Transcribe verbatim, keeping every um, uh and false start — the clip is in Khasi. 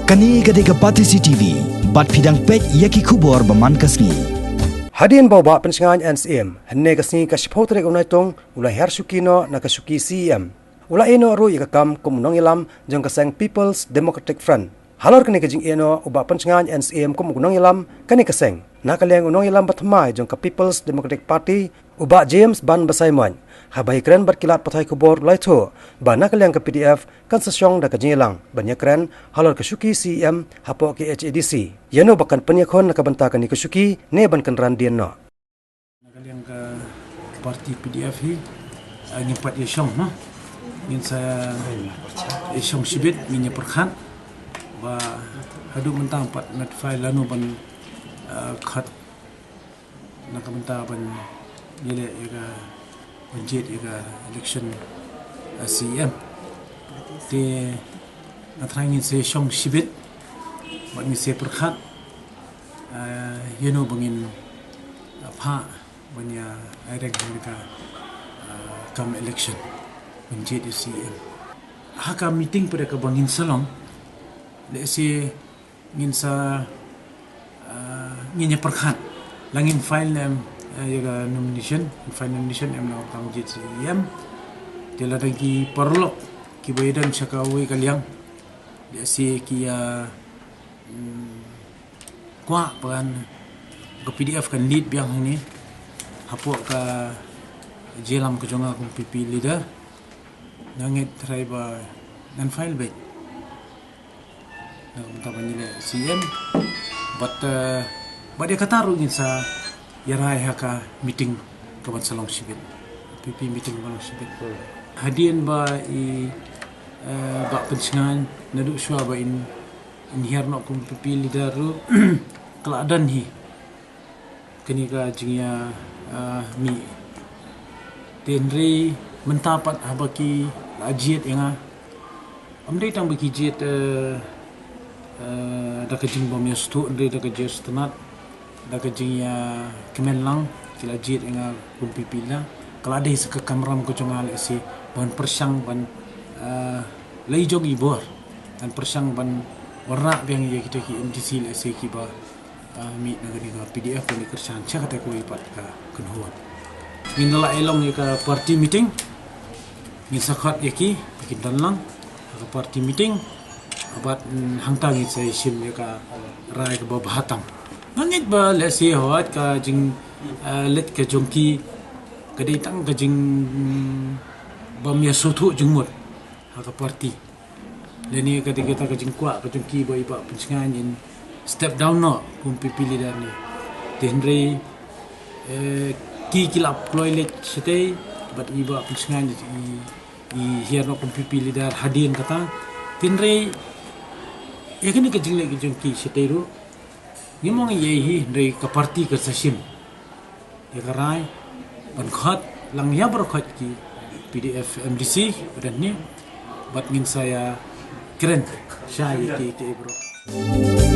Kane ka dei ka Batesi T V, bad phi dang peit ïa ki khubor ba man ka sngi. Hadien ba u Bah Pynshngaiñ N C M, hynne ka sngi ka shiphew tarik u Naitung, u la hiar shuki noh na ka shuki C E M. U la ïeh noh ruh ïa ka kam kum u nongïalam jong ka seng People's Democratic Front. Halor kane ka jingïeh noh u Bah Pynshngaiñ N C M kum u nongïalam kane ka seng, na ka liang u nongïalam ba thymmai jong ka People's Democratic Party, u Bah James Ban Basaiawmoit, haba ïakren bad ki lad pathai khubor u la ïathuh ba na ka liang ka P D F kan sa shong da ka jingïalang ban ïakren halor ka shuki C E M hapoh ka H A D C, ïano ba kan pynïakhun na ka bynta kane ka shuki ne ban kynran dien noh. Na ka liang ka party P D F hi, ah, ngim pat ïa shong, no? Ngin sa ïa shong shibit, ngin ïa pyrkhat ba haduh mynta ngim pat notify lano ban, ah, khot na ka bynta ban ïaleh ïa ka, ban jied ïa ka election, ah, C E M. Te nga tharai ngin sa ïa shong shibit bad ngin sa ïa pyrkhat, ah, ïano ba ngin, ah, phah ban ïa, ah, reng ha ka, ah, kam election ban jied ïa C E M. Ha ka meeting pat kaba ngin sa long, lehse ngin sa, ah, ngin ïa pyrkhat la ngin file ne em, eh, ïa ka nomination, ngin file nomination em na ka kam jied C E M. Te lada ki paralok kiba ïadon sha kawei ka liang, lehse ki, ah, mm, kwah ba kan, ka P D F kan lead biang hangne hapoh ka jingïalam ka jong nga kum P P leader. Nga ngeit trai ba ngan file beit na ka bynta ban ïaleh C E M. Bad, eh, bad ïa kata ruh ngin sa ïa rai ha ka meeting kaban sa long shibit, P P meeting kaban long shibit. Hadien ba i, eh, Bah Pynshngaiñ, naduh shuwa ba in, in hiar noh kum P P leader ruh, ka la don hi kane ka jingïa, ah, mih. Te hynrei mynta pat haba ki la jied ïa nga, ym dei tang ba ki jied, eh, eh, da ka jingbym ïasngewthuh, hynrei da ka jingsngewtynnat, da ka jingïakmen lang ki la jied ïa nga kum P P la. Ka la dei sa ka kamram ka jong nga lehse ban pyrshang ban, eh, leit jong i bor, ban pyrshang ban wanrah biang ïa kita ki M D C lehse kiba, ah, mih na kane ka P D F ban ïa kyrshan sha kata kawei pat ka kynhun. Ngin da la ïa long ïa ka party meeting, ngin sa khot ïa ki ba kin don lang ha ka party meeting. Bad, mm, hangta ngin sa ïa shim ïa ka rai kaba bha tam. Nga ngeit ba lehse hawat ka jing, ah, leit ka jong ki ka dei tang ka jing, mm, bym ïasngewthuh jingmut ha ka party. Lane ka dei kata ka jingkwah ka jong ki ba i Bah Pynshngaiñ in step down noh kum P P leader ne. Te hynrei, eh, ki ki la kloi leit shatei bad i Bah Pynshngaiñ i, i hiar noh kum P P leader hadien kata. Te hynrei ïa kane ka jingleit ka jong ki shatei ruh ngim ong ei ei hi, hynrei ka party ka sa shim ïa ka rai ban khot lang ïa baroh khoit ki P D F M D C ba don hangne, bad ngin sa ïa kren sha ïa ki kiei baroh.